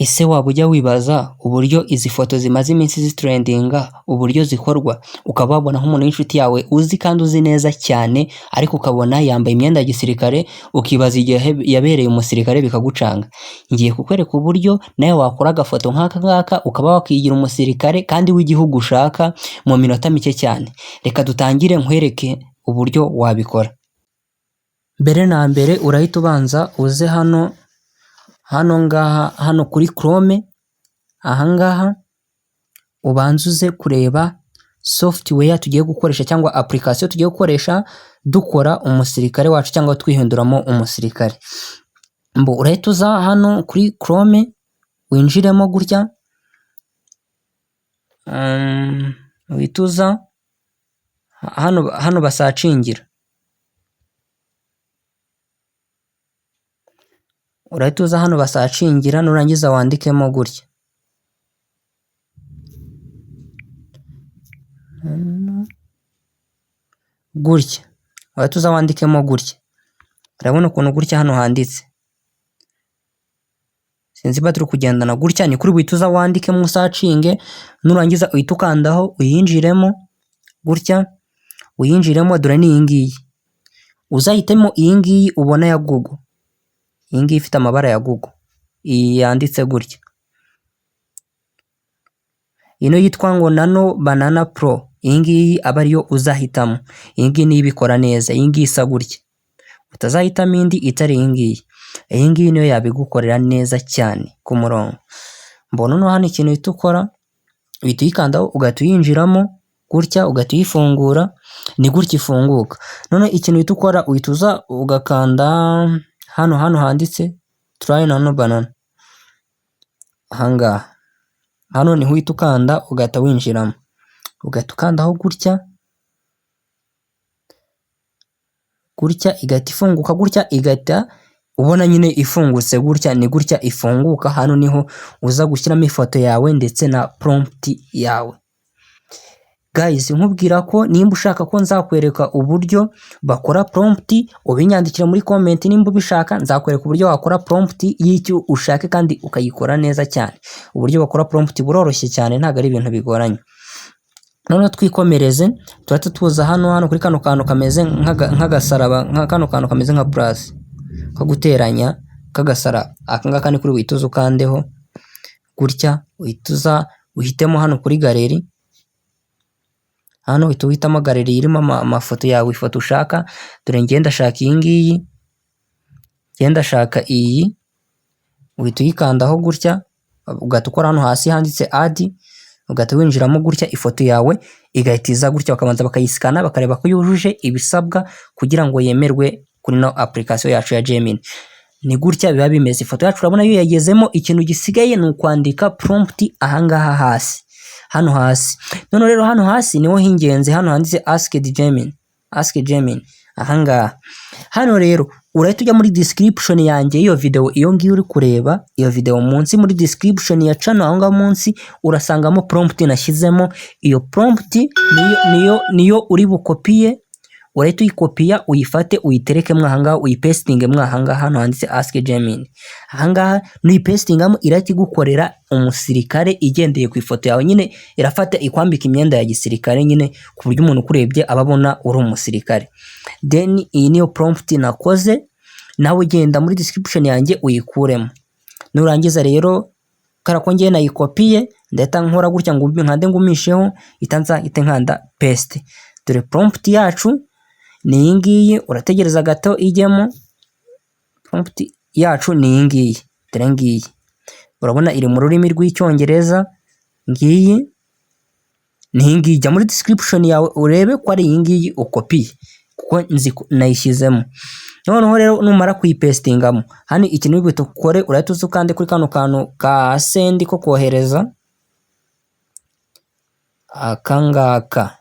Ese waba ujya wibaza uburyo izi foto zimaze iminsi zitrendinga, uburyo zikorwa, ukaba wabona nk'umuntu w'inshuti yawe uzi kandi uzi neza cyane, ariko ukabona yambaye imyenda ya gisirikare, ukibaza igihe yabereye umusirikare bikagucanga. Ngiye kukwereka uburyo nawe wakora agafoto nk'aka ngaka, ukaba wakwigira umusirikare kandi w'igihugu ushaka mu minota mike cyane. Reka dutangire nkwereke uburyo wabikora. Mbere na mbere urahita ubanza uze hano, hano ngaha hano kuri Chrome, aha ngaha ubanze uze kureba software tugiye gukoresha cyangwa application tugiye gukoresha dukora umusirikare wacu cyangwa twihinduramo umusirikare. Mbo urahita uza hano kuri Chrome winjiremo gutya, uhita uza hano, hano basearchingira, urahita uza hano basearchingira nurangiza wandikemo gutya. Gutya urahita uza wandikemo gutya, urabona ukuntu gutya hano handitse, sinzi niba turi kugendana gutya, ni kuri buhite uza wandikemo usearchinge, nurangiza uhite ukandaho uyinjiremo gutya, uyinjiremo dore ni iyi ngiyi, uzahitemo iyi ngiyi ubona ya Google, iyi ngiyi ifite amabara ya Google, iyi yanditse gutya, ino yitwa ngo Nano Banana Pro, iyi ngiyi aba ariyo uzahitamo, iyi ngiyi niyo ibikora neza, iyi ngiyi isa gutya, utazahitamo indi itari iyi ngiyi, iyi ngiyi niyo yabigukorera neza cyane ku murongo. Mbona noneho hano ikintu uhita ukora, uhita uyikandaho ugahita uyinjiramo gutya, ugahita uyifungura, ni gutya ifunguka. Noneho ikintu uhita ukora, uhita uza ugakanda hano, hano handitse try Nano Banana, aha ngaha, hano niho uhita ukanda ugahita winjiramo, ugahita ukandaho gutya, gutya igahita ifunguka gutya, igahita ubona nyine ifungutse gutya, ni gutya ifunguka. Hano niho uza gushyiramo ifoto yawe ndetse na prompt yawe. Guys, nkubwira ko nimba ushaka ko nzakwereka uburyo bakora prompt, ubinyandikira muri comment nimba ubishaka, nzakwereka uburyo wakora prompt y'icyo ushaka kandi ukayikora neza cyane. Uburyo bakora prompt buroroshye cyane, ntabwo ari ibintu bigoranye. Noneho twikomereze, turahita tuza hano, hano kuri kano kantu kameze nk'agasaraba, nka kano kantu kameze nka plus ko guteranya k'agasaraba, aka ngaka ni kuri buhite uza ukandeho gutya, uhita uza uhitemo hano kuri gallery, hano uhita uhitamo gallery irimo amafoto yawe, ifoto ushaka. Dore njye ndashaka iyi ngiyi, njye ndashaka iyi, uhita uyikandaho gutya, ugahita ukora hano hasi handitse add, ugahita winjiramo gutya, ifoto yawe igahita iza gutya, bakabanza bakayisikana bakareba ko yujuje ibisabwa kugira ngo yemerwe kuri ino application yacu ya Gemini. Ni gutya biba bimeze. Ifoto yacu urabona yo yagezemo, ikintu gisigaye ni ukwandika prompt aha ngaha hasi, hano hasi. None rero hano hasi niho h'ingenzi, hano handitse ask Gemini, ask Gemini aha ngaha. Hano rero urahita ujya muri description yanjye y'iyo video, iyo ngiyo uri kureba iyo video, munsi muri description ya channel aho ngaho munsi urasangamo prompt nashyizemo. Iyo prompt niyo uri bukopiye, urahita uyikopiya uyifate uyitereke mwa aha ngaha, uyipastinge mwa aha ngaha hano handitse ask Gemini. Aha ngaha nuyipastingamo irahita igukorera umusirikare igendeye ku ifoto yawe nyine, irafata ikwambika imyenda ya gisirikare nyine, ku buryo umuntu ukurebye aba abona uri umusirikare. Then iyi niyo prompt nakoze, nawe ugenda muri description yanjye uyikuremo. Nurangiza rero kubera ko ngiye nayikopiye, ndahita nkora gutya ngo nkande ngumisheho, ihita nza ihite nkanda paste. Dore prompt yacu ni iyi ngiyi, urategereza gato ijyemo. Prompt yacu ni iyi ngiyi, dore ngiyi, urabona iri mu rurimi rw'Icyongereza, ngiyi ni iyi ngiyi. Jya muri description yawe urebe ko ari iyi ngiyi ukopiye, kuko nzi nayishyizemo. Noneho rero numara kuyipastingamo hano, ikintu uri buhite ukore, urahita uza ukande kuri kano kantu ka send ko kohereza, aka ngaka,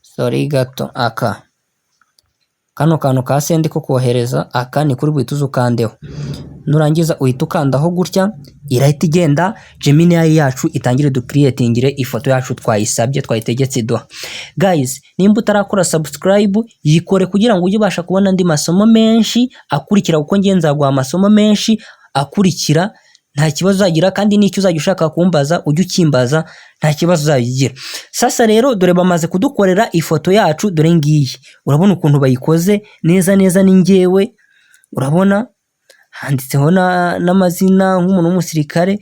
sorry gato, aka kano kantu ka send ko kohereza, aka ni kuri buhite uza ukandeho. Nurangiza uhita ukandaho gutya, irahita igenda Gemini yacu itangire ducreatingire ifoto yacu twayisabye, twayitegetse iduha. Guys, nimba utarakora subscribe yikore kugira ngo ujye ubasha kubona andi masomo menshi akurikira, kuko ngiye nzaguha amasomo menshi akurikira. Nta kibazo uzagira, kandi n'icyo uzajya ushaka kumbaza ujye ukimbaza, nta kibazo uzagira. Sasa rero dore bamaze kudukorera ifoto yacu, dore ngiyi. Urabona ukuntu bayikoze neza neza, ni njyewe. Urabona handitseho n'amazina nk'umuntu w'umusirikare.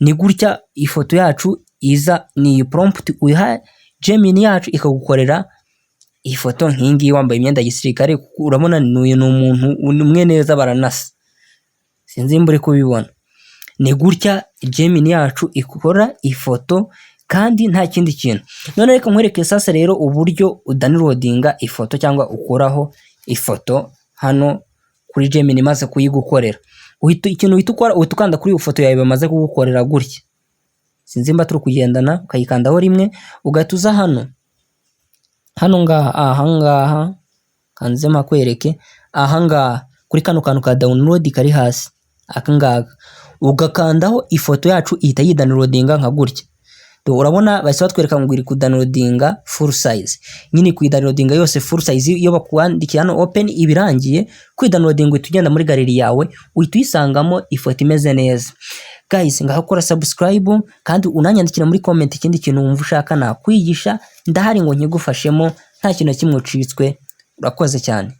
Ni gutya ifoto yacu iza. Ni iyi prompt uyiha Gemini yacu, ikagukorera ifoto nk'iyi ngiyi wambaye imyenda ya gisirikare. Urabona uyu ni umuntu umwe neza, baranasa, sinzi nimba uri kubibona. Ni gutya Gemini yacu ikora ifoto kandi nta kindi kintu. None reka nkwereke sasa rero uburyo udownloadinga ifoto cyangwa ukuraho ifoto hano kuri Gemini imaze kuyigukorera. Uhita, ikintu uhita ukora, uhita ukanda kuri iyo foto yawe bamaze kugukorera gutya, sinzi nimba turi kugendana. Ukayikandaho rimwe, ugahita uza hano, hano ngaha, aha ngaha kanze mpakwereke, aha ngaha kuri kano kantu ka download kari hasi, aka ngaka, ugakandaho, ifoto yacu ihita yidownloadinga nka gutya. Urabona bahise batwereka ngo iri kudownloadinga full size nyine, kuyidownloadinga yose full size. Iyo bakwandikiye hano open, ibirangiye kwidownloadinga, uhita ugenda muri gallery yawe, uhita uyisangamo ifoto imeze neza. Guys, ngaho kora subscribe kandi unanyandikira muri comment ikindi kintu wumva ushaka nakwigisha. Ndahari ngo nkigufashemo, nta kintu na kimwe ucitswe. Urakoze cyane.